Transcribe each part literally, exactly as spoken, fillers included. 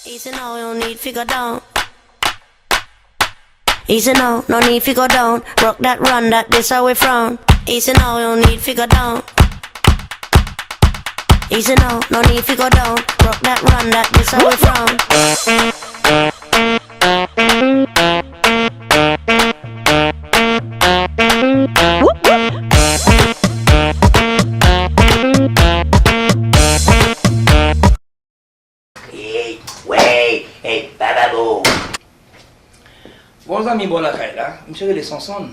Easy now, no need fi go down. Easy now, no need fi go down. Rock that, run that, this how we frown. Easy now, no need fi go down. Easy now, no need fi go down. Rock that, run that, this how we frown. Ey, wey, ey, bababo. Gon zanmi bò lakay la, misye rele Sonsonn.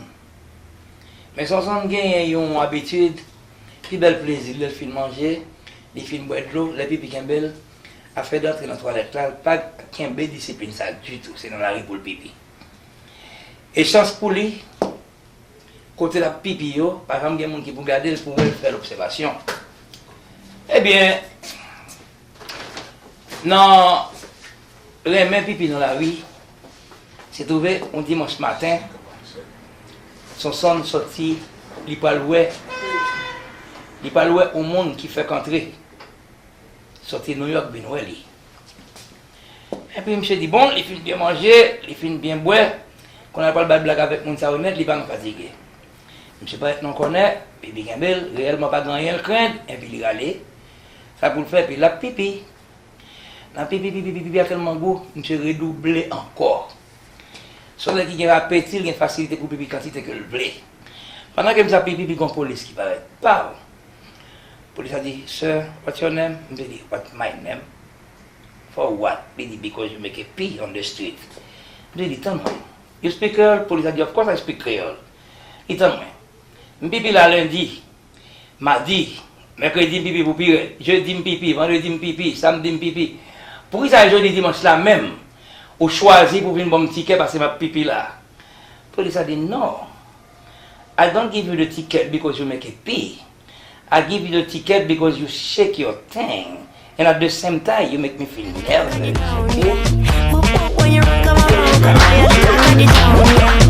Men Sonsonn genyen yon abitid, pi bèl plezi l, lè l fin manje, li fin bwè dlo, lè pipi kenbe l, afè de antre nan twalèt la, l pa kenbe disiplin sa ditou, se nan lari pou l pipi. E chans pou li, kote l ap pipi yo, pa janm gen moun ki pou gade l pou wè l fè lobsèvasyon. Ebyen, nan renmen pipi nan lari, se twouve yon dimanch maten, Sonsonn sòti, li pral wè, li pral wè yon moun ki fèk antre, sòti Nouyòk vin wè li. Epi misye di, bon, li fin byen manje, li fin byen bwè, kounye a l pral bay blag avèk moun sa yo nèt, li pa nan fatige. Misye parèt nan kònè, pipi kenbe l, reyèlman pa gen anyen l krenn, epi li rale sa pou l fè, epi l ap pipi. Nan pipi, pipi, pipi, pipi a tèlman gou, misye redouble ankò. Se yon nèg ki gen apeti, l gen fasilite pou pipi kantite ke l vle. Pandan ke misye ap pipi, pi gon polis ki parèt. Paw! Polis la di, "Sir, what's your name?" M te di, "What's my name? For what?" Li di, "Because you make a pee on the street." M te di, "Tann mwen. You speak Creole?" Polis la di, "Of course I speak Creole." Li tann mwen. M pipi la lendi, madi, mèkredi m pipi pou pi rèd, jedi m pipi, vandredi m pipi, samdi m pipi. Poukisa jodi dimanch la menm, ou chwazi pou vin ban m tikè paske m ap pipi la? Polis la di, "No. I don't give you the ticket because you make a pee. I give you the ticket because you shake your thing. And at the same time, you make me feel nervous." When you run, come around, come on, you shake it down.